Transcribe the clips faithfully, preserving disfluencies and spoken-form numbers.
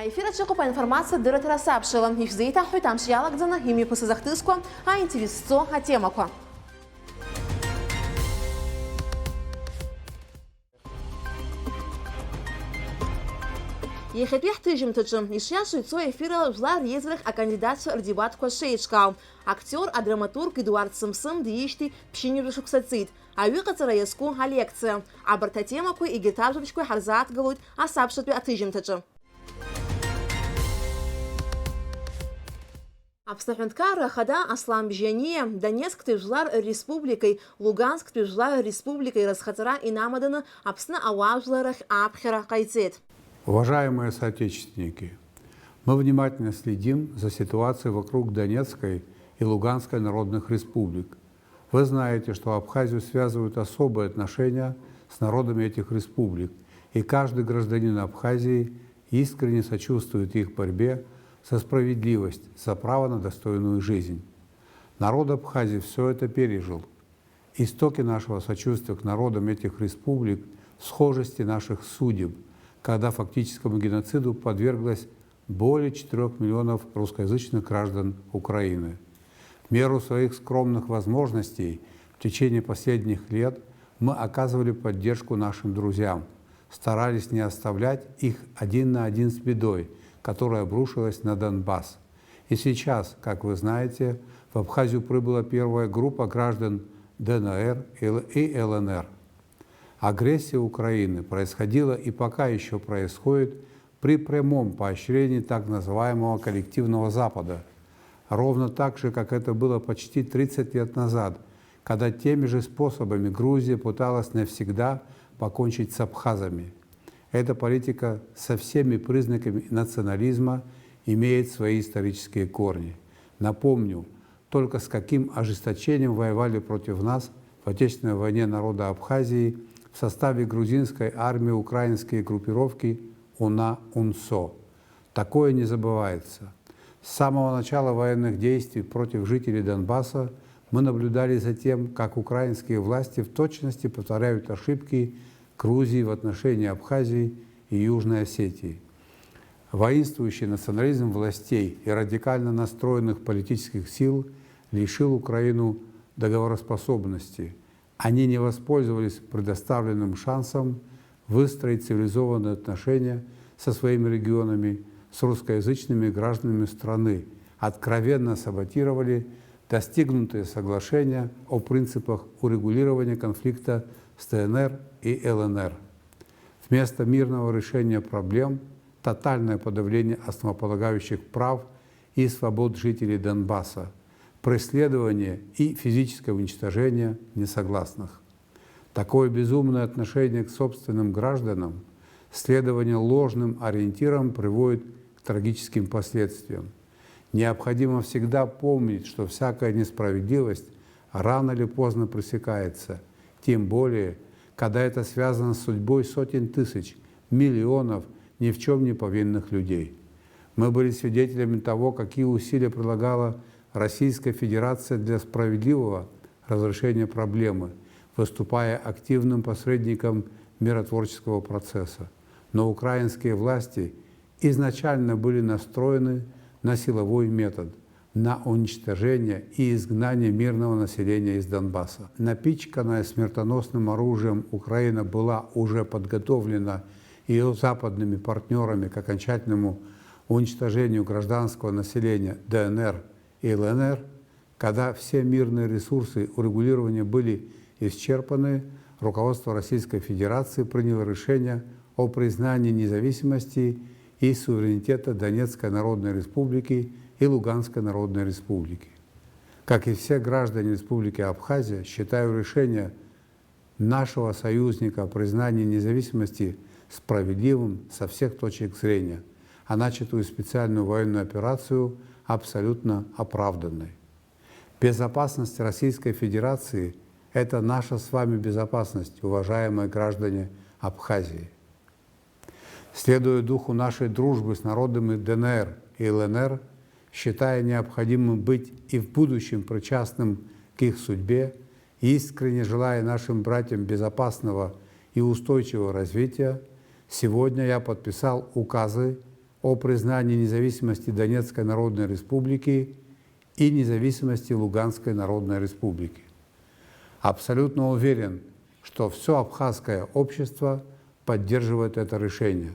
Аефир аҿы иҟоуп аинформациатә дырраҭара Сабшала. Ишәзеиҭаҳҳәоит амш иалагӡаны имҩаԥысыз ахҭысқәа, аинтерес зҵо атемақәа. Иахьатәи ҳҭыжьымҭаҿы, ишиашоу ицо аефир ала жәлар реизарахь акандидатцәа рдебатқәа шеиҿкаау. Актиор, адраматург Едуард Сымсым диижьҭеи ԥшьынҩажәа шықәса ҵит. Аҩыҟаҵара иазку алекциа. Абарҭ атемақәеи егьырҭ ажәабжьқәеи ҳарзааҭгылоит асабшатәи аҭыжьымҭаҿы. Аԥсны Аҳәынҭқарра Ахада Аслан Бжьаниа Донецктәи Жәлар Республикеи Лугансктәи Жәлар Республикеи разхаҵара инамаданы Аԥсны ауаажәлар рахь ааԥхьара ҟаиҵеит. Уважаемые соотечественники, мы внимательно следим за ситуацией вокруг Донецкой и Луганской народных республик. Вы знаете, что Абхазию связывают особые отношения с народами этих республик, и каждый гражданин Абхазии искренне сочувствует их борьбе за справедливость, за право на достойную жизнь. Народ Абхазии всё это пережил. Истоки нашего сочувствия к народам этих республик в схожести наших судеб, когда фактическому геноциду подверглась более четырёх миллионов русскоязычных граждан Украины. В меру своих скромных возможностей в течение последних лет мы оказывали поддержку нашим друзьям, старались не оставлять их один на один с бедой, которая обрушилась на Донбасс. И сейчас, как вы знаете, в Абхазию прибыла первая группа граждан Д Н Р и Л Н Р. Агрессия Украины происходила и пока ещё происходит при прямом поощрении так называемого коллективного Запада, ровно так же, как это было почти тридцать лет назад, когда теми же способами Грузия пыталась навсегда покончить с абхазами. Эта политика со всеми признаками национализма имеет свои исторические корни. Напомню, только с каким ожесточением воевали против нас в Отечественной войне народы Абхазии в составе грузинской армии украинские группировки УНА-УНСО. Такое не забывается. С самого начала военных действий против жителей Донбасса мы наблюдали за тем, как украинские власти в точности повторяют ошибки Грузии в отношении Абхазии и Южной Осетии. Воинствующий национализм властей и радикально настроенных политических сил лишил Украину договороспособности. Они не воспользовались предоставленным шансом выстроить цивилизованные отношения со своими регионами, с русскоязычными гражданами страны, откровенно саботировали достигнутые соглашения о принципах урегулирования конфликта с Д Н Р и Л Н Р. Вместо мирного решения проблем — тотальное подавление основополагающих прав и свобод жителей Донбасса, преследование и физическое уничтожение несогласных. Такое безумное отношение к собственным гражданам, следование ложным ориентирам приводит к трагическим последствиям. Необходимо всегда помнить, что всякая несправедливость рано или поздно пресекается, тем более, когда это связано с судьбой сотен тысяч, миллионов ни в чём не повинных людей. Мы были свидетелями того, какие усилия прилагала Российская Федерация для справедливого разрешения проблемы, выступая активным посредником миротворческого процесса. Но украинские власти изначально были настроены на силовой метод, на уничтожение и изгнание мирного населения из Донбасса. Напичканная смертоносным оружием, Украина была уже подготовлена её западными партнёрами к окончательному уничтожению гражданского населения Д Н Р и Л Н Р. Когда все мирные ресурсы урегулирования были исчерпаны, руководство Российской Федерации приняло решение о признании независимости и суверенитета Донецкой Народной Республики и Луганской Народной Республики. Как и все граждане Республики Абхазия, считаю решение нашего союзника о признании независимости справедливым со всех точек зрения, а начатую специальную военную операцию абсолютно оправданной. Безопасность Российской Федерации — это наша с вами безопасность, уважаемые граждане Абхазии. Следуя духу нашей дружбы с народами Д Н Р и Л Н Р, считая необходимым быть и в будущем причастным к их судьбе, искренне желая нашим братьям безопасного и устойчивого развития, сегодня я подписал указы о признании независимости Донецкой Народной Республики и независимости Луганской Народной Республики. Абсолютно уверен, что всё абхазское общество поддерживает это решение.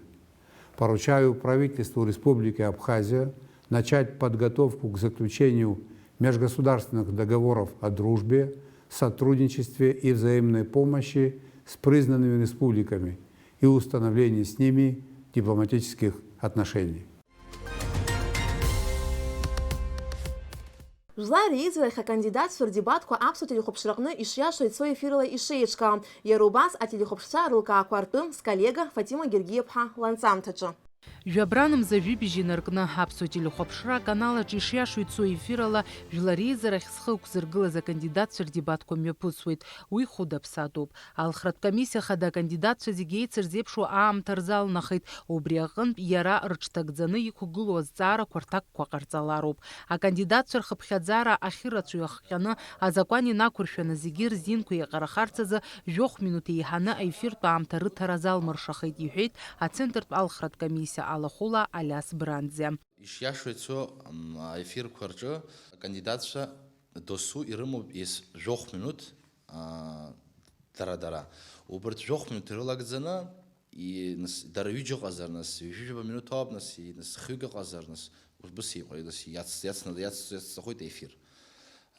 Поручаю правительству Республики Абхазия начать подготовку к заключению межгосударственных договоров о дружбе, сотрудничестве и взаимной помощи с признанными республиками и установлении с ними дипломатических отношений. Жәлар реизарахь акандидатцәа рдебатқәа аԥсуа телехәаԥшраҟны ишиашоу ицо ефирала ишеиҿкаау, иара убас ателехәаԥшцәа рылкаақәа ртәы сколлега Фатима Гергиаԥҳа ланҵамҭаҿы. Жәабран мза жәибжь инаркны аԥсуа телехәаԥшра аканал аҿы ишиашоу ицо ефирала Жәлар реизарахь зхы ықәзыргылаз акандидатцәа рдебатқәа мҩаԥысуеит. Уи хәыда-ԥсадоуп. Алхратә комиссиа хада акандидатцәа зегьы еицырзеиԥшу аамҭа рзалнахит. Убри аҟынтә иара рыҽҭагӡаны иқәгылоу азҵаарақәа рҭакқәа ҟарҵалароуп. Акандидатцәа рхыԥхьаӡара ахьырацәоу иахҟьаны, азакәан инақәыршәаны зегьы рзинқәа еиҟарахарц азы жәохә минуҭ еиҳаны аефиртә аамҭа рыҭара залмыршахеит, иҳәеит Ацентртә алхратә комиссиа алахәыла Алиас Бранӡиа. Ишиашоу ицо, м, аефирқәа рҿы акандидатцәа досу ирымоуп ес-, жәохә минуҭ, а, дара-дара. Убырҭ жәохә минуҭ ирылагӡаны, и-, нас, дара ҩыџьа ыҟазар, нас, ҩажәижәаба минуҭ ауп, нас, и-, нас, хҩык ыҟазар, нас, убыс иҟои, нас, иац-, иацна-, иац-, иацҵахоит аефир.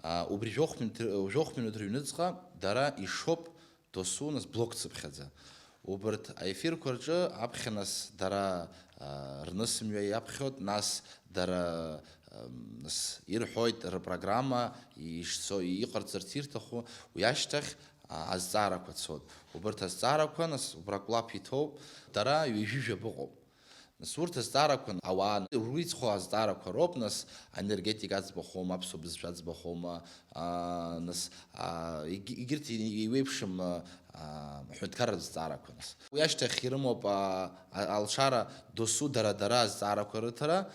А, убри жәохә минуҭ, жәохә минуҭ рыҩныҵҟа дара ишоуп досу, нас, блок цыԥхьаӡа. Убырҭ аефирқәа рҿы аԥхьа, нас, дара, а, рнысымҩа иаԥхьоит, нас, дара, ам, нас, ирҳәоит рпрограмма ишцо, иҟарҵарц ирҭаху, уи ашьҭахь, а, азҵаарақәа цоит. Убырҭ азҵаарақәа, нас, убра клаԥ иҭоуп, дара ҩажәижәаба ыҟоуп. Нас урҭ азҵаарақәа ауаа рыцхо азҵаарақәа роуп, нас, аенергетика аӡбахәома, аԥсуа бызшәа аӡбахәома, аа, нас, аа, егь-, егьырҭ и-, еиуеиԥшым, аа, ҳәынҭқарратә зҵаарақәа, нас. Уи ашьҭахь ирымоуп, аа, а-, алшара досу дара-дара азҵаарақәа рыҭара,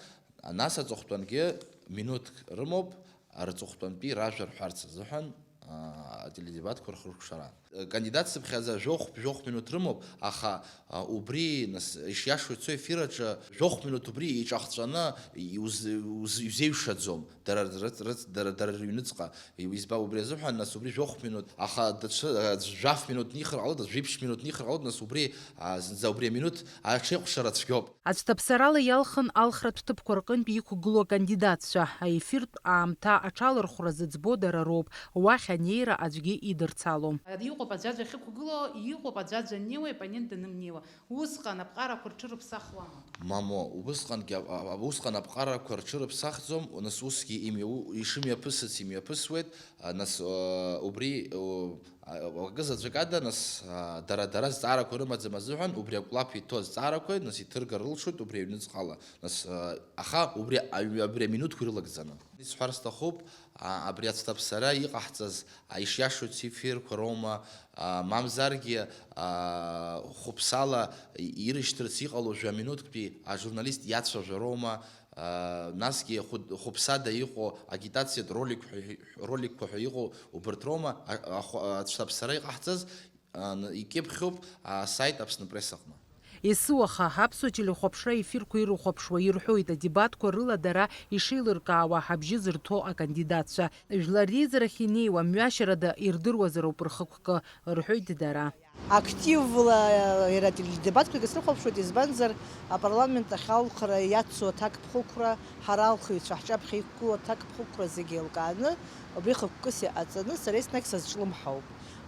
нас аҵыхәтәангьы минуҭк рымоуп, рҵыхәтәантәи ражәа рҳәарц азыҳәан, аа, ателедебатқәа рхыркәшара. Кандидат цыԥхьаӡа жәохә, жәохә минуҭ рымоуп, аха, а, убри, нас, ишиашоу ицо ефир аҿы жәохә минуҭ убри иҿахҵәаны иуз-, уз-, иузеиҩшаӡом, дара рыц-, рыц-, дара, дара рыҩныҵҟа. Избан, убри азыҳәан, нас, убри жәохә минуҭ, аха даҽа, а, жәаф минуҭ нихыр ҟалоит, нас, жәиԥшь минуҭ нихыр ҟалоит, нас, убри, а, зынӡа убри аминуҭ аҽеиҟәшара цәгьоуп. Аӡә ҭаԥсарала иалхын алхратә ҭыԥқәа рҟынтә иқәгылоу акандидатцәа, аефиртә аамҭа аҽалархәра зыӡбо дара роуп, уахь анеира аӡәгьы идырцалом. Иҟоуп аӡәаӡәа ахьықәгылоу, иҟоуп аӡәаӡәа аннеиуа, епонент данымнеиуа. Усҟан аԥҟарақәа рҽырыԥсахуама? Мамоу, убысҟангьы, а, а, усҟан аԥҟарақәа рҽырыԥсахӡом, нас усгьы имҩа-, у-, ишымҩаԥысыц имҩаԥысуеит, а, нас, а, убри, у-, А, акы заҵәык ада, нас, а, дара, дара зҵаарақәа рымаӡам азыҳәан, убри акәлаԥ иҭоу азҵаарақәа, нас, иҭыргар рылшоит убри аҩныҵҟала. Нас, а, аха убри аҩ-, абри аминуҭқәа ирылагӡаны. Исҳәар сҭахуп, а, абри ацәҭаԥсара иҟаҳҵаз, а, ишиашоу цифрқәа роума, а, мамзаргьы, а, хәыԥсала и-, ирышьҭырц иҟало жәа минуҭктәи ажурналист иацәажәароума, Насгьы хәы-, хәыԥсада иҟоу агитациатә ролик ҳәа, роликқәа ҳәа иҟоу убырҭ роума, а-, ахә-, ацәҭаԥсара иҟаҳҵаз, а, н-, икьыԥхьуп асайт Аԥсны Пресс аҟны. Есыуаха, аԥсуа телехәаԥшра ефирқәа ирыхәаԥшуа ирҳәоит адебатқәа рыла дара ишеилыркаауа абжьы зырҭо акандидатцәа. Жәлар реизарахь инеиуа мҩашьарада ирдыруазароуп рхықәкы, рҳәоит дара. Активла иара ателедебатқәагьы срыхәаԥшуеит, избанзар, апарламент ахь алхра иацу аҭакԥхықәра, ҳара алхыҩцәа ҳҿаԥхьа иқәгылоу аҭакԥхықәра зегьы еилкааны, убри хықәкыс иҟаҵаны, сара еснагь сазҿлымҳауп.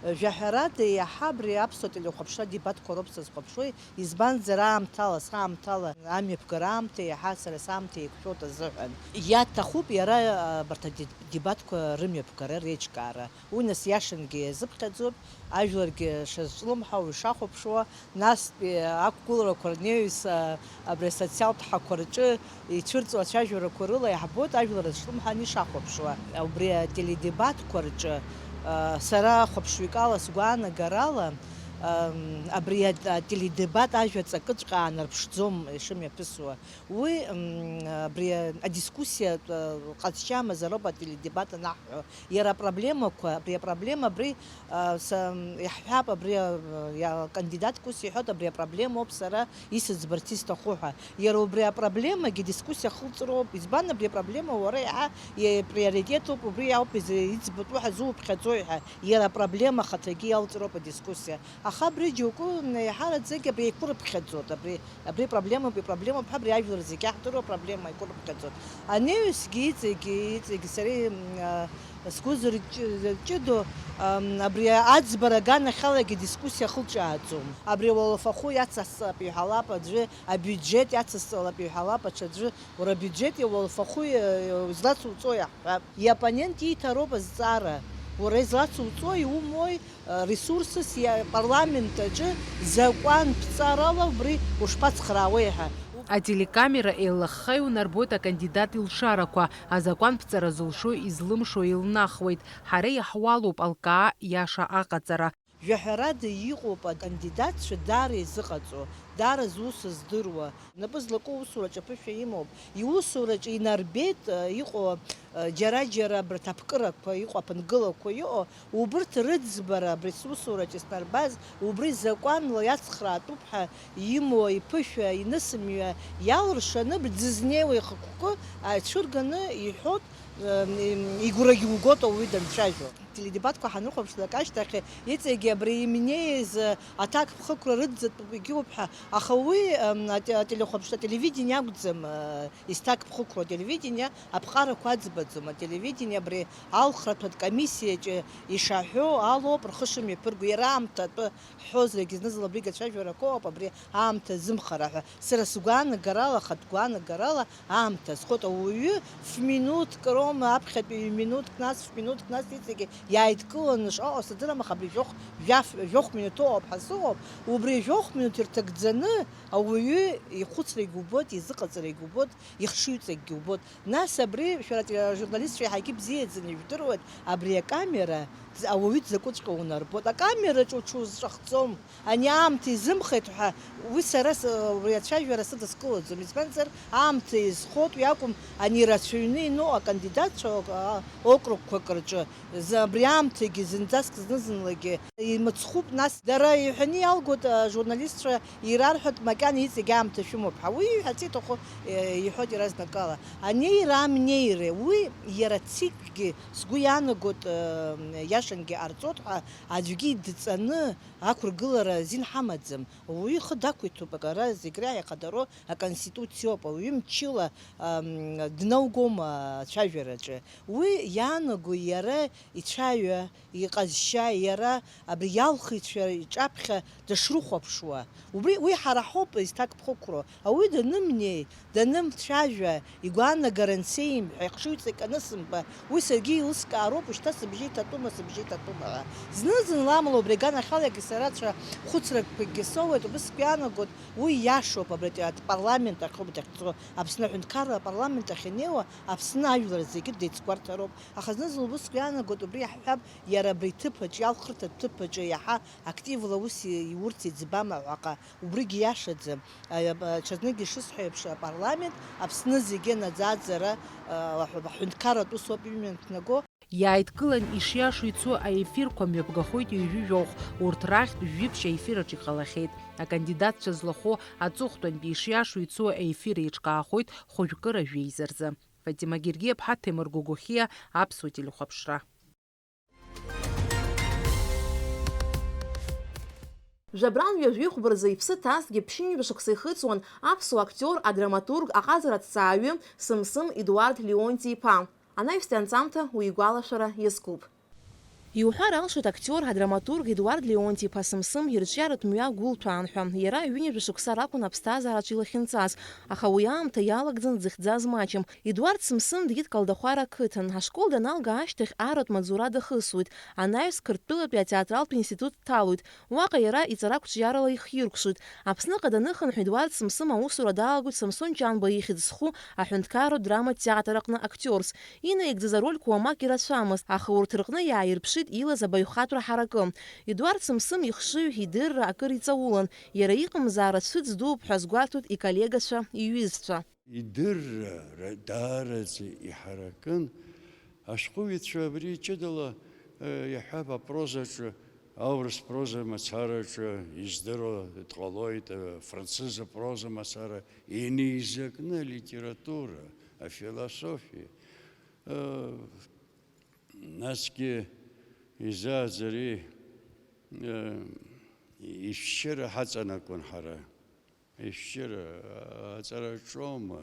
Жәаҳәарада, иаҳа абри аԥсуа телехәаԥшра адебатқәа роуп сазхәаԥшуеи, избанзар, аамҭала, саамҭала, амҩаԥгара аамҭа иаҳа сара саамҭа еиқәшәоит азыҳәан. Иаҭахуп иара абарҭ адебатқәа рымҩаԥгара, реиҿкаара. Уи нас иашангьы иазыԥхьаӡоит, ажәларгьы шазҿлымҳау ишахәаԥшуа, настәи ақәгыларақәа рнеҩс, а, абри асоциалтә ҳақәа рҿы ицәырҵуа ацәажәарақәа рыла иаҳбоит ажәлар рызҿлымҳан ишахәаԥшуа. Убри ателедебатқәа рҿы, а, сара хәаԥшҩыкала сгәаанагарала, Ам, абри ат-, ателедебат ажәа ҵакыҵәҟьа аанарԥшӡом ишымҩаԥысуа. Уи, м, абри адискуссиатә, а, ҟазшьа амазароуп ателедебат анаҳҳәо. Иара апроблемақәа, абри апроблема, абри, а, са, м, иаҳҳәап, абри, а, иа-, акандидатк ус иҳәоит, абри апроблемоуп сара исыӡбарц исҭаху ҳәа. Иара убри апроблемагьы дискуссиа ахылҵроуп. Избан, абри апроблема уара иаҳа иа-, приоритетуп, убри ауп изы-, иӡбатәу ҳазуԥхьаӡои ҳәа. Иара апроблема ахаҭагьы иалҵроуп адискуссиа. Аха абри џьоукы, м, еиҳараӡак абри еиқәырыԥхьаӡоит, абри, абри проблемоуп, ипроблемоуп ҳәа, абри ажәлар зегьы иаҳдыруа проблема еиқәырыԥхьаӡоит. Анеҩсгьы иҵегьы, иҵегьы сара, м, а, сгәы зырҷ-, зырҷыдоу, ам, абри аӡбара аганахьалагьы дискуссиа ахылҿиааӡом. Абри ауалафахәы иацасҵалап иҳәалап аӡәы, абиуџьет иацасҵалап иҳәалап аҽаӡәы, уара абиуџьет иауалафахәы, э, излацуҵои аҳ-, ҳәа. Иоппонент ииҭароуп азҵаара. Уара излацуҵои, иумои, э, ресурсс иа-, парламент аҿы закәанԥҵарала убри ушԥацхраауеи ҳәа. Ателекамера еилыхха иунарбоит акандидат илшарақәа, азакәанԥҵара зылшо, излымшо еилнахуеит. Ҳара иаҳуалуп алкаа иаша аҟаҵара. Жәаҳәарада иҟоуп акандидатцәа даара изыҟаҵо, даара зус здыруа, напы злаку усураҿы аԥышәа имоуп. Иусураҿы инарбеит, э, иҟоу, э, џьара-џьара абарҭ аԥкырақәа, иҟоу аԥынгылақәа иҟоу, убырҭ рыӡбара абри сусураҿы снарбаз, убри закәанла иацхраатәуп ҳәа имоу иԥышәа, инысымҩа иалыршаны, дзызнеиуа ихықәкы ацәырганы иҳәоит, э, игәра иугоит ауаҩы данцәажәо. Теледебатқәа ҳанрыхәаԥшлак ашьҭахь, иҵегьы абри имнеиз, э, аҭакԥхықәра рыдҵатәуп, егьиуп ҳәа. Аха уи, м, ате-, ателехәаԥшра, ателевидение акәӡам, э, изҭакԥхықәроу, ателевидение аԥҟарақәа аӡбаӡом. Ателевидение абри алхратәатә комиссиаҿы ишаҳәо алоуп рхы шымҩаԥырго. Иара аамҭатәы ҳҳәозаргьы, зны-зынла абригь ацәажәарақәа ыҟоуп, абри аамҭа зымхара ҳәа. Сара сгәаанагарала, ахатә гәаанагарала, аамҭа азхоит ауаҩы, ф-минуҭк роума, аԥхьатәи ҩ-минуҭк, нас ф-минуҭк, нас иҵегьы иааидкыланы шаҟа сыздырам, аха абри жәохә, жәаф-, жәохә минуҭ ыҟоуп ҳәа сыҟоуп, убри жәохә минуҭ ирҭагӡаны ауаҩы ихәыцрагь убоит, изыҟаҵарагь убоит, ихшыҩҵакгьы убоит. Нас абри шәара атележурналистцәа иаҳагьы бзиаӡаны ижәдыруеит, абри акамера ауаҩы дзакәыҵәҟьоу унарбоит. Акамераҿы уҽузҿахҵом. Ани аамҭа изымхеит ҳәа, уи сара с-, уи ацәажәара сыдыскылаӡом. Избанзар, аамҭа изхоит, уи акәым, ани рацәаҩны иноу акандидатцәа ок-, а, округқәак рҿы, зы-, абри аамҭагьы зынӡаск зны-зынлагьы имыцхәуп, нас дара иҳәаны иалгоит, ажурналистцәа ирарҳәоит, макьана иҵегь аамҭа шәымоуп ҳәа. Уи иҳәарц иҭаху, е, иҳәоит иаразнакала. Анеира, амнеира, уи иара цикгьы сгәы иаанагоит, э, иашангьы ҟарҵоит ҳәа аӡәгьы идҵаны ақәыргылара азин ҳамаӡам. Ауаҩы ихы дақәиҭуп, ара зегь реиҳа ихадароу аконституциоуп. Ауаҩы мчыла, ам, днаугома ацәажәараҿы. Уи иаанаго иара ицәаҩа, иҟазшьа, иара абри иалхыҩцәа иҿаԥхьа дышрыхәаԥшуа. Убри, уи ҳара ҳоуп изҭакԥхықәроу. Ауаҩы данымнеи, данымцәажәа, игәаанагара ансеимҳәа, ихшыҩҵак анысымба, уи саргьы еилыскаароуп, ушьҭа сыбжьы иҭатәума, сыбжьы иҭатәума ҳәа. Зны-зынла амала убри аганахьалагьы сара ҽа хәыцрақәакгьы соуеит, убысгьы иаанагоит, уи иашоуп, абри ат-, апарламент ахьоуп дахьцо, Аԥсны аҳәынҭқарра апарламент ахь инеиуа, Аԥсны ажәлар зегьы деицгәарҭароуп. Аха зны-зынла убысгьы иаанагоит, убри иаҳҳәап, иара абри иҭыԥ аҿы, иалхырҭатә ҭыԥ аҿы иаҳа активла аус и-, иурц иӡбама ҳәа, аха убригьы иашаӡам. А, а, ҽазнык ишысҳәо еиԥш, апарламент Аԥсны зегьы наӡаӡара, а, аҳәынҭқарратә усоуп имҩаԥнаго. Иааидкылан ишиашоу ицо аефирқәа мҩаԥгахоит ҩажәи жәохә, урҭ рахьтә жәиԥшь аефир аҿы иҟалахьеит. Акандидатцәа злахәу аҵыхәтәантәи ишиашоу ицо аефир еиҿкаахоит хәажәкыра жәеиза рзы. Фатима Гергиаԥҳа, Ҭемыр Гогохиа, Аԥсуа телехәаԥшра. Жәабран ҩажәихәба рзы иԥсы ҭазҭгьы ԥшьынҩажәа шықәса ихыҵуан аԥсуа актиор, адраматург, аҟазара аҭҵааҩы Сымсым Едуард Леонти-иԥа. Анаҩстәи анҵамҭа уи игәалашәара иазкуп. Иуҳәар алшоит актиор, адраматург Едуард Леонти-иԥа Сымсым ирҿиаратә мҩа гәылҭәаан ҳәа. Иара ҩынҩажәа шықәса ракәын аԥсҭазаараҿы илахьынҵаз, аха уи аамҭа иалагӡан дзыхьӡаз маҷым. Едуард Сымсым дгьыт Калдахәара ақыҭан. Ашкол даналга ашьҭахь арратә маҵзура дахысуеит. Анаҩс Қырҭтәылатәи атеатралтә институт дҭалоит. Уаҟа иара иҵарақәҿиарала ихиркәшоит. Аԥсныҟа даныхынҳә, Едуард Сымсым аусура далагоит Самсон Ҷанба ихьӡ зху аҳәынҭқарратә драматә театр аҟны актиорс. Инаигӡаз арольқәа уамак ирацәамызт, аха урҭ рҟны иааирԥшит илаз абаҩхатәра ҳаракы. Едуард Сымсым ихшыҩ, идырра акыр иҵаулан, иара иҟамзаара цәыӡ дууп ҳәа азгәарҭоит иколлегацәа, иҩызцәа. Идырра ра-, даараӡа иҳаракын. Ашәҟәыҩҩцәа абри ҷыдала, э, иаҳҳәап, апрозаҿы, аурыс проза мацараҿы издыруа дҟалоит, э, францыз апроза мацара инеизакны алитература, афилософиа. Э, насгьы изааӡари, э, ишәшьыра ҳаҵанакуан ҳара. Ишәшьыра, аҵара ҿоума,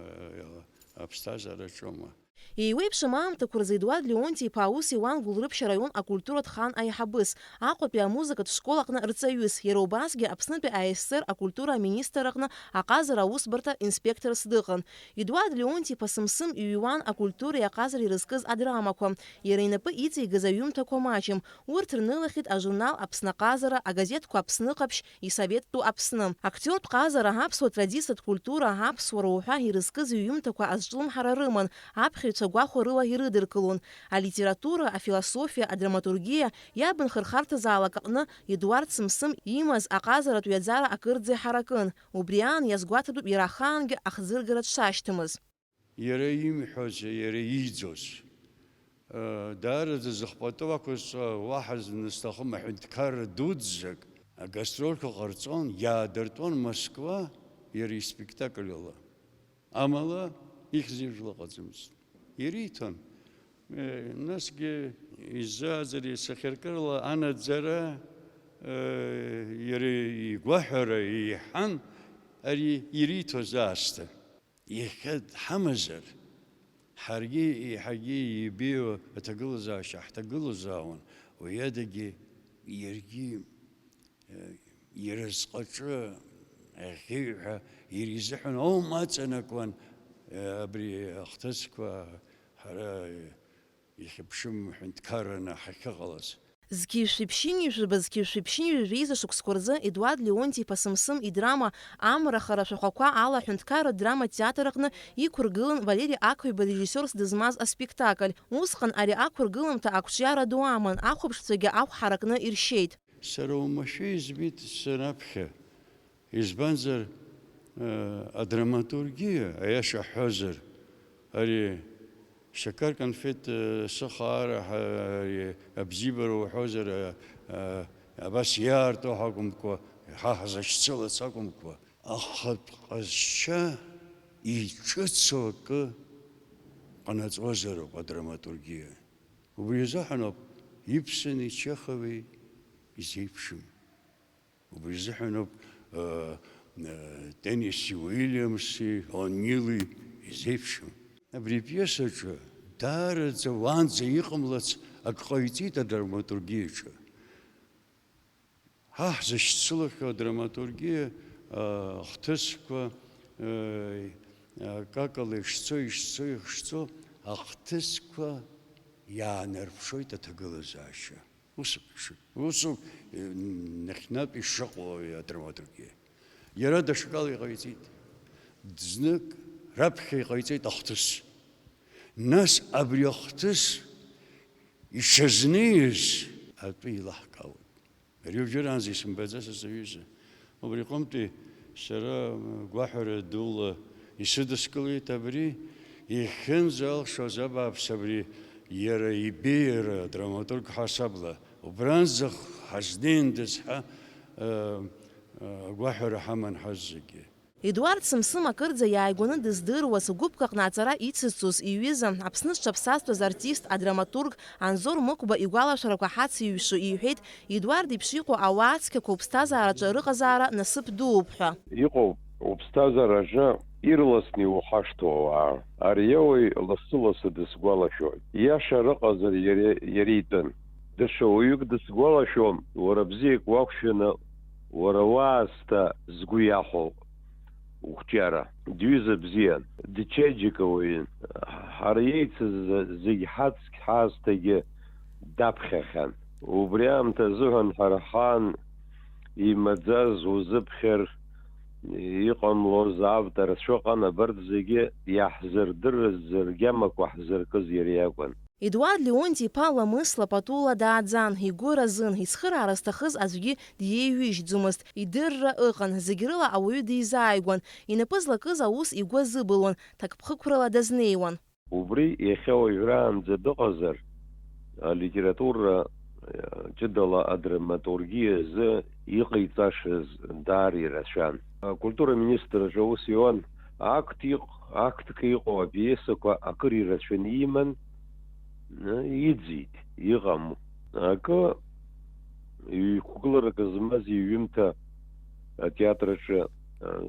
аԥсҭазаара ҿоума? Еиуеиԥшым аамҭақәа рзы Едуард Леонти-иԥа аус иуан Гәылрыԥшь араион акультуратә хан аиҳабыс, Аҟәатәи амузыкатә школ аҟны рҵаҩыс, иара убасгьы Аԥснытәи А С С Р акультура аминистр аҟны аҟазара аусбарҭа инспекторс дыҟан. Едуард Леонти-иԥа Сымсым иҩуан акультуреи аҟазареи ирызкыз адрамақәа, иара инапы иҵеигаз аҩымҭақәа маҷым, урҭ рнылахьеит ажурнал Аԥсны аҟазара, агазеҭқәа Аԥсны ҟаԥшь, Исоветтәу Аԥсны. Актиортә ҟазара, аԥсуа традициатә культура, аԥсуара уҳәа ирызкыз иҩымҭақәа азҿлымҳара рыман, аԥхьаҩцәа гәахәа рыла ирыдыркылон. Алитература, афилософиа, адраматургиа иабанхырхарҭазаалак аҟны Едуард Сымсым имаз аҟазаратә ҩаӡара акырӡа иҳаракын. Убри аан иазгәаҭатәуп иара ахаангьы ахӡыргара дшашьҭамыз. Иара имҳәоз, иара ииӡоз, э, даараӡа зыхәбатәы ақәызҵо уаҳа зны сҭахым аҳәынҭқарра дуӡӡак агастрольқәа ҟарҵон, иаадыртәон Москва иара испектакльала. Амала ихьӡ-ижәла ыҟаӡамызт. Ириҭон. Э, насгьы изааӡари сахьаркырала анаӡара, э, иара игәаҳәара еиҳан ари ириҭоз аасҭа. Иахьа дҳамазар, ҳаргьы еиҳагьы ибеиоу аҭагылазаашьа ҳҭагылазаауан, уи адагьы иаргьы, э, иразҟаҿы аӷьеҩҳәа иара изыҳәан аума аҵанакуан, э, абри ахҭысқәа ҳара, э, ихьыԥшым ҳәынҭқарраны ҳахьыҟалаз. Зқьи жәшәи ԥшьынҩажәи жәаба, зқьи жәшәи ԥшьынҩажәи жәеиза шықәсқәа рзы Едуард Леонти-иԥа Сымсым идрама Амра хара ашәахәақәа ала аҳәынҭқарратә драматә театр аҟны иқәыргылан Валери Ақәиба режиссиорс дызмаз аспектакль. Усҟан ари ақәыргыламҭа ақәҿиара ду аман, ахәаԥшцәагьы ахә ҳаракны иршьеит. Сара уамашәа избеит санаԥхьа. Избанзар, э, адраматургиа, аиаша ҳҳәозар, ари шьакар конфет, э, сыхаара, ҳа-, ари абзиабара уҳәозар, э, э, абас иаарту ҳакәымкәа, ҳа ҳзышьцылац акәымкәа, ахатә ҟазшьа иҿыцу акы ҟанаҵозароуп адраматургиа. Убри азыҳәан ауп Ибсени Чехови изеиԥшым. Убри азыҳәан ауп, э, э, Тенниси Уильямси, О'Нили изеиԥшым. Абри апиесаҿы даараӡа уаанӡа иҟамлац ак ҟаиҵеит адраматургиаҿы. Ҳа ҳзышьцылахьоу адраматургиа, э, ахҭысқәа, э, акакала ишцо, ишцо, ишцо, ахҭысқәа иаанарԥшоит аҭагылазаашьа. Ус, ус, э, нахьнатә ишыҟоу адраматургиа. Иара даҽакала иҟаиҵеит. Знык раԥхьа иҟаиҵеит ахҭыс. Нас абри ахҭыс иҽазнеиз атәы еилаҳкаауеит. Ари уажәраанӡа исымбаӡацызт, аҩыза. Убри аҟынтәи сара гәаҳәара дула исыдыскылеит абри, иахьынӡалшоз абааԥс абри иара ибеиара драматург ҳасабла, убранӡа ҳазнеиндаз ҳәа, э, э, агәаҳәара ҳаман ҳазегьы. Едуард Сымсым акырӡа иааигәаны дыздыруаз, гәыԥк аҟны аҵара ицызҵоз иҩыза, Аԥсны зҽаԥсазтәыз артист, адраматург Анзор Мықәба игәалашәарақәа ҳацеиҩшу иҳәеит, Едуард иеиԥш иҟоу ауаа цқьақәа уԥсҭазаараҿы рыҟазаара насыԥ дууп ҳәа. Иҟоуп, уԥсҭазаараҿы ирласны иухашҭуа ауаа. Ари ауаҩ лассы-лассы дысгәалашәоит. Иаша рыҟазар иара, иара итәын. Даҽа уаҩык дысгәалашәом, уара бзиак уақәшәаны, уара уаасҭа згәы иахәо уқәҿиара. Дҩыза бзиан, дчеиџьыка уаҩын. Ҳара иеицыз зегь ҳаҵкь ҳаасҭагьы даԥхьахьан. Убри аамҭа азыҳәан ҳара ҳаан имаӡаз узыԥхьар иҟамлоз авторцәа ыҟан, абарҭ зегьы иаҳзырдырыз ргьамақәа ҳзыркыз иара иакәын. Едуард Леонти-иԥа ламысла патула дааӡан, игәы разын, ицхыраара зҭахыз аӡәгьы диеиҩыжьӡомызт, идырра ыҟан, зегь рыла ауаҩы дизааигәан, инапы злакыз аус игәы азыбылуан, ҭакԥхықәрала дазнеиуан. Убри иахьа уажәраанӡа дыҟазар, алитература, ҷыдала адраматургиа азы иҟаиҵашаз даара ирацәан. Акультура министр аҿы аус иуан, акт иҟ-, актк иҟоу апиесақәа акыр ирацәаны иман, иӡит, иҟам. Акы ҩ-, қәгыларак змаз иҩымҭа атеатр аҿы, а,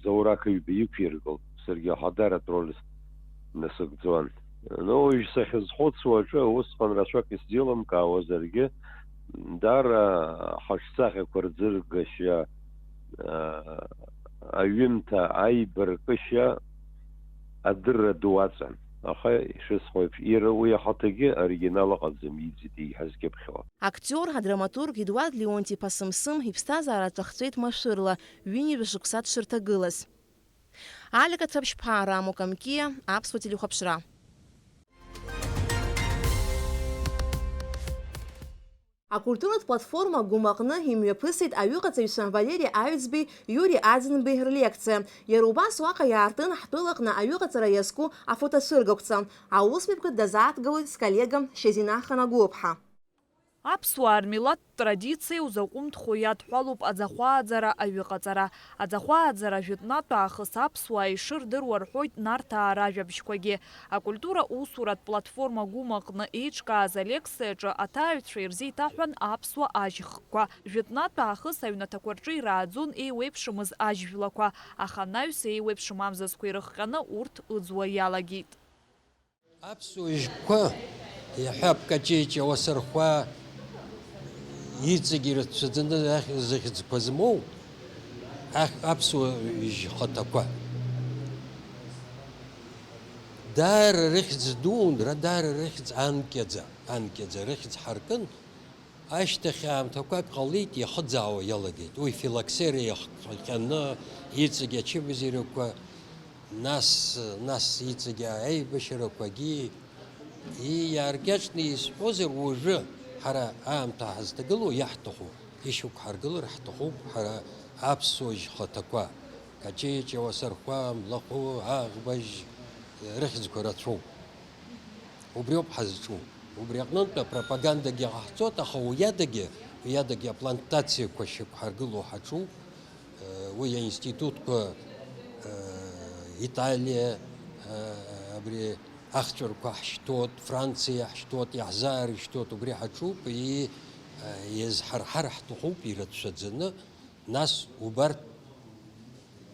Заур Ақаҩба иқәиргылт, саргьы аҳадаратә роль насыгӡон. Ну, уажә сахьазхәыцуа аҿы усҟан рацәак исзеилымкаауазаргьы, даара ҳаҿсахьақәа рӡыргашьа, а, аҩымҭа аибаркышьа адырра ду аҵан. Аха, ишысҳәо еиԥш, иара уи ахаҭагьы оригинал ыҟаӡам, иӡит, иҳазкьыԥхьуа. Актиор, адраматург Едуард Леонти-иԥа Сымсым иԥсҭазаара ҿахҵәеит машәырла, ҩынҩажәа шықәса дшырҭагылаз. Алика Цәаԥшьԥаа, Рамо Камкиа, Аԥсуа телехәаԥшра. Акультуратә платформа Гәым аҟны имҩаԥысит аҩыҟаҵаҩцәа Валери Аҩӡбеи Иури Аӡынбеи рлекциа. Иара убас уаҟа иаартын ҳтәылаҟны аҩыҟаҵара иазку афотоцәыргақәҵа. Аусмҩаԥгатә дазааҭгылоит сколлега Шьазина Ханагәыԥҳа. Аԥсуаа рмилаҭтә традициа узаҟәымҭхо иадҳәалоуп аӡахәааӡара аҩыҟаҵара. Аӡахәааӡара жәытәнатә аахыс аԥсуаа ишырдыруа рҳәоит Нарҭаа ражәабжьқәагьы. Акультура усуратә платформа Гәым аҟны еиҿкааз алекциаҿы аҭааҩцәа ирзеиҭаҳәан аԥсуа ажьхқәа. Жәытәнатә аахыс аҩнаҭақәа рҿы ирааӡон еиуеиԥшымыз ажьжәлақәа, аха анаҩс еиуеиԥшым амзызқәа ирыхҟьаны урҭ ыӡуа иалагеит. Аԥсуа жәқәа, иаҳҳәап, Каҷеҷа, Уасырхәаа, иҵегь ирацәаӡаны ахь-, зыхьӡқәа змоу ахь-, аԥсуа жәхаҭақәа. Даара рыхьӡ дуун, ра-, даара рыхьӡ анкьаӡа, анкьаӡа рыхьӡ ҳаркын. Ашьҭахь аамҭақәак ҟалеит, иахыӡаауа иалагеит. Уи филоксера иахҟьаны, иҵегь ачымазарақәа, нас, нас иҵегь аибашьрақәагьы, и-, иааркьаҿны исҳәозар, уажәы ҳара аамҭа ҳазҭагылоу иаҳҭаху, ишьақәҳаргылар ҳҭахуп ҳара аԥсуа жьхаҭақәа, Каҷеҷа, Уасырхәаа, Млахәы, Аӷбажь, рыхьӡқәа рацәоуп. Убриоуп ҳазҿу. Убри аҟнынтә апропагандагьы ҟаҳҵоит, аха уиадагьы, уиадагьы аплантациақәа шьақәҳаргыло ҳаҿуп. Уи аинститутқәа, Италиа, абри ахҵәарқәа ҳшьҭоит, Франциа ҳшьҭоит, иаҳзаарышьҭуеит, убри ҳаҿуп, и-, иазҳарҳар ҳҭахуп ирацәаӡаны. Нас убарҭ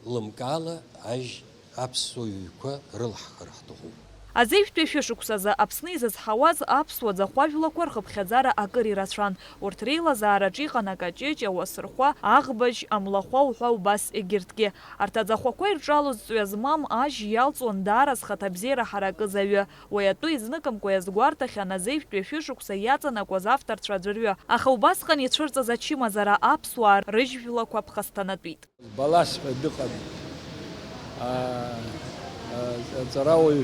лымкаала ажь аԥсуа ҩқәа рылаҳхыр ҳҭахуп. Азеижәтәи ашәышықәсазы Аԥсны изызҳауаз аԥсуа ӡахәажәлақәа рхыԥхьаӡара акыр ирацәан. Урҭ реилазаараҿы иҟан Акаҷеҷа, Уасырхәаа, Аӷбажь, Амлахәа уҳәа убас егьырҭгьы. Арҭ аӡахәақәа ирҿалоз ҵҩа змам ажь иалҵуан даара зхаҭабзиара ҳаракыз аҩы. Уи атәы изныкымкәа иазгәарҭахьан азеижәтәи ашәышықәса иаҵанакуаз авторцәа аӡәырҩы, аха убасҟан ицәырҵыз ачымазара аԥсуаа рыжьжәлақәа ԥхасҭанатәит. Балас ҳәа дыҟан. А, а, аҵарауаҩ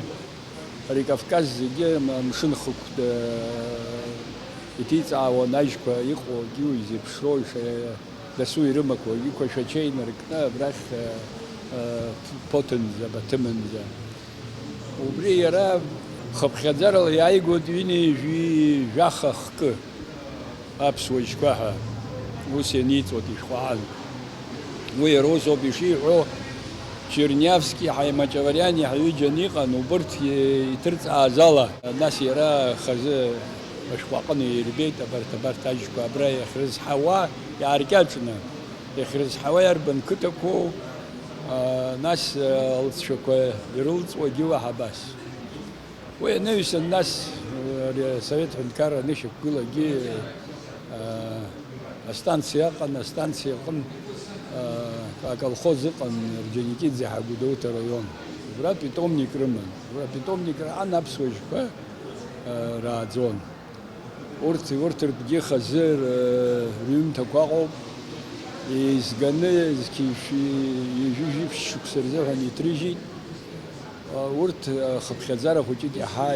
ари Кавказ зегьы м-, мшынхықә д-, иҭиҵаауан ажьқәа иҟоугьы, изеиԥшроу, ша-, дасу ирымақәоугьы қәашәача инаркны абрахь, а, а, Ԥ-, Ԥоҭынӡа, Баҭымынӡа. Убри иара хыԥхьаӡарала иааигоит ҩынҩажәи жәаха хкы аԥсуа жьқәа ҳәа ус ианиҵоит ишәҟәаан. Уи иара усоуп ишиҳәо, Черниавски ҳаи Мачавариани ҳаҩыџьа аниҟан, убырҭ иҭырҵааз ала, нас иара хазы ашәҟәы аҟны ирбеит, абарҭ, абарҭ ажьқәа абра иахьрызҳауа иааркьаҿны, иахьрызҳауа иарбан қыҭақәоу, а, нас, а, лҵшәақәа ирылҵуагьы уаҳа абас. Уи анаҩсан, нас, ари асовет ҳәынҭқарра анышьақәгылагьы, аа, астанциа ыҟан, астанциа аҟын, аа, аколхоз ыҟан, Орџьоникиӡе ҳәа, Гәдоуҭа араион. Убра питомник рыман. Убра апитомник раан аԥсуа жьқәа, аа, рааӡон. Урҭ, урҭ ртәгьы хазы р-, рҩымҭақәа ыҟоуп. Еизганы зқьи жәшәи ҩажәи жәиԥшь шықәса рзыҳәан иҭрыжьит. Урҭ, хыԥхьаӡара хәыҷык иаҳа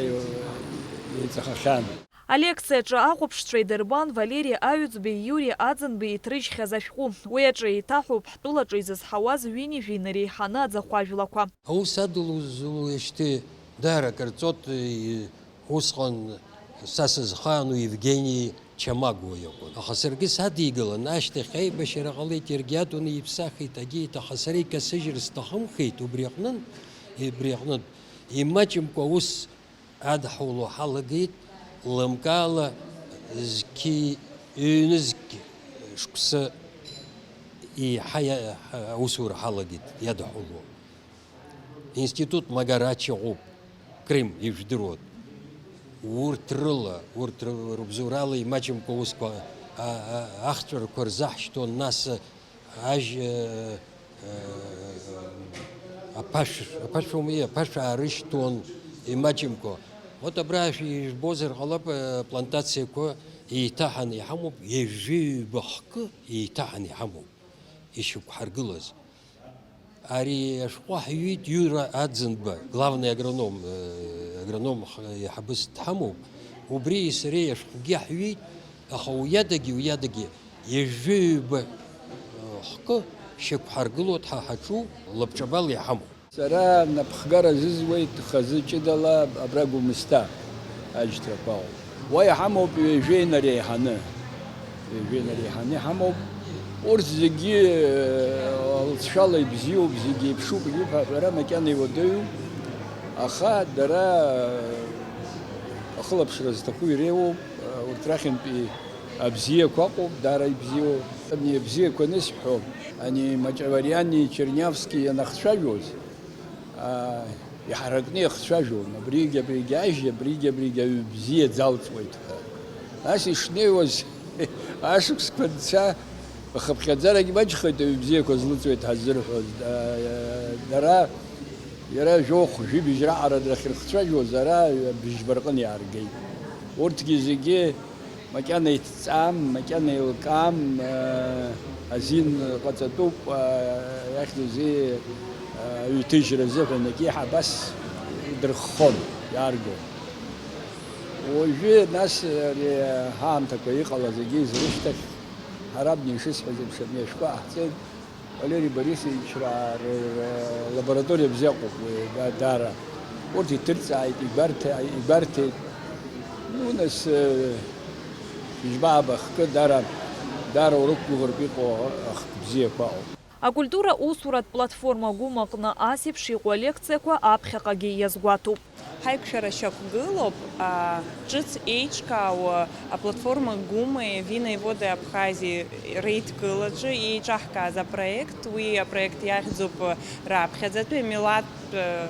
Иҵахахьан. Алекциаҿы ахәаԥшцәа идырбан Валери Аҩӡбеи Иури Аӡынбеи иҭрыжьхьаз ашәҟәы. Уи аҿы еиҭаҳәоуп ҳтәылаҿы изызҳауаз ҩынҩажәи инареиҳаны аӡахәажәлақәа. Аус адылозу ишьҭеи даара акыр ҵуеит, усҟан са сызхаану Евгени Чамагуа иакәын. Аха саргьы садигалан, ашьҭахь аибашьра ҟалеит, иаргьы атәаны иԥсахит, агьеит, аха сара икасыжьыр сҭахымхеит, убри аҟнын, убри аҟнытә, имаҷымкәа аус адҳәалоу ҳалагеит, лымкаала зқьи ҩнызқь шықәса еиҳа иа-, аусура ҳалагеит, иадҳәалоу. Институт Магарача ыҟоуп, Крым, ижәдыруеит. Урҭ рыла, урҭ ры-, рыбзоурала имаҷымкәа аусқәа, а-, а-, ахҵәарақәа рзаҳшьҭуан, нас ажь-, э, э, аԥашә, аԥашә ауми, аԥашә аарышьҭуан имаҷымкәа. Вот абра ижәбозар ҟалап, э, плантациақәа еиҭаҳаны иҳамоуп, ҩажәи ҩба хкы еиҭаҳаны иҳамоуп ишьақәҳаргылаз. Ари ашәҟәы ҳҩит Иура Аӡынба, главный агроном, э, агроном х-, еиҳабыс дҳамоуп. Убри сареи ашәҟәгьы ҳҩит, аха уиадагьы, уиадагьы ҩажәи ҩба, э, хкы шьақәҳаргылоит ҳа ҳаҿу лабҿабала иҳамоуп. Сара напхгара зызуеит хазы ҷыдала абра Гәымсҭа аџьҭрақәа ауп. Уа иҳамоуп ҩажәеи нареиҳаны. Ҩажәеи нареиҳаны иҳамоуп. Урҭ зегьы, э, лҵшәала ибзиоуп, зегьы еиԥшуп, иуҳәа аҳәара макьана иуадаҩуп. Аха дара, э, ахылаԥшра зҭаху иреиуоуп, э, урҭ рахьынтәи абзиақәа ыҟоуп, даара ибзиоуп. Ани абзиақәа анысҳәо, ани Маҷавариани Чернявски ианахцәажәоз, аа, иҳаракны иахцәажәон, абригь, абригь ажь, абригь, абригь аҩы бзиа залҵуеит ҳәа. Нас ишнеиуаз, ашықәсқәа нца, ахыԥхьаӡарагь маҷхеит, аҩы бзиақәа злыҵуеит ҳазырҳәоз. Да-, дара, иара жәохә, жәибжь раҟара дахьырхцәажәоз, ара быжьба рҟын иааргеит. Урҭгьы зегьы макьана иҭҵаам, макьана еилкаам, э, азин ҟаҵатәуп, э, иахьӡузеи, э, аҩҭыжьра азыҳәан, егьи ҳабас идырххон, иааргон. Уажәы, нас, ари ҳаамҭақәа иҟалаз егьи зрышьҭахь, ҳара абни ишысҳәаз еиԥш, абни ашәҟәы ҟаҳҵеит. Валери Борисовичраа ры-, ры-, лабораториа бзиа ыҟоуп уи, да-, даара. Урҭ иҭырҵааит, игәарҭа-, игәарҭеит. Ну, нас, э, ижәбаба хкы даара, даара урықәгәыӷыртә иҟоу ахк бзиақәа ауп. Акультура усуратә платформа Гәым аҟны ас еиԥш иҟоу алекциақәа аԥхьаҟагьы иазгәаҭоуп. Ҳаиқәшәара шьақәгылоуп, а, ҿыц еиҿкаау аплатформа Гәымеи Винеи Водеи Абхазиеи реидкылаҿы еиҿаҳкааз апроект. Уи апроект иахьӡуп раԥхьаӡатәи амилаҭтә, а,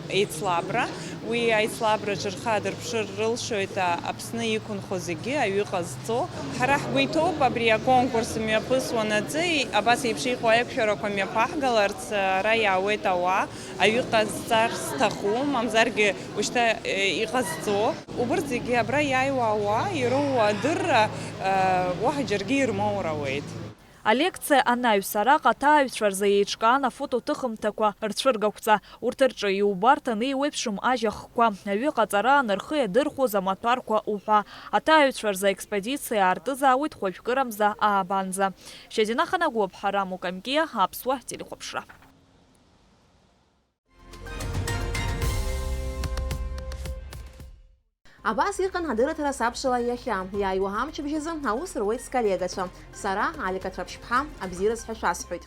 еицлабра. Уи аицлабраҿы рхы аадырԥшыр рылшоит, а, Аԥсны иқәынхо зегьы аҩы ҟазҵо. Ҳара ҳгәы иҭоуп абри аконкурс мҩаԥысуанаҵы, абас еиԥш иҟоу аиқәшәарақәа мҩаԥаҳгаларц, ара иаауеит ауаа. Аҩы ҟазҵар сҭаху, мамзаргьы ушьҭа, э, иҟазҵо. Убырҭ зегьы абра иааиуа ауаа ироуа адырра, э, уаҳа џьаргьы ирмоур ауеит. Алекциа анаҩс, араҟа аҭааҩцәа рзы еиҿкаан афотоҭыхымҭақәа рцәыргақәҵа. Урҭ рҿы иубарҭан еиуеиԥшым ажь ахқәа, аҩы ҟаҵараан рхы иадырхәоз амаҭәарқәа уҳәа. Аҭааҩцәа рзы аекспозициа аартызаауеит хәажәкырамза аабанӡа. Шьазина Ханагәыԥҳа, Рамо Камкиа, Аԥсуа телехәаԥшра. Абас иҟан адырраҭара Сабшала иахьа. Иааиуа амчыбжь азы аус руеит сколлегацәа. Сара, Алика Ҭраԥшьԥҳа, абзиараз ҳәа шәасҳәоит.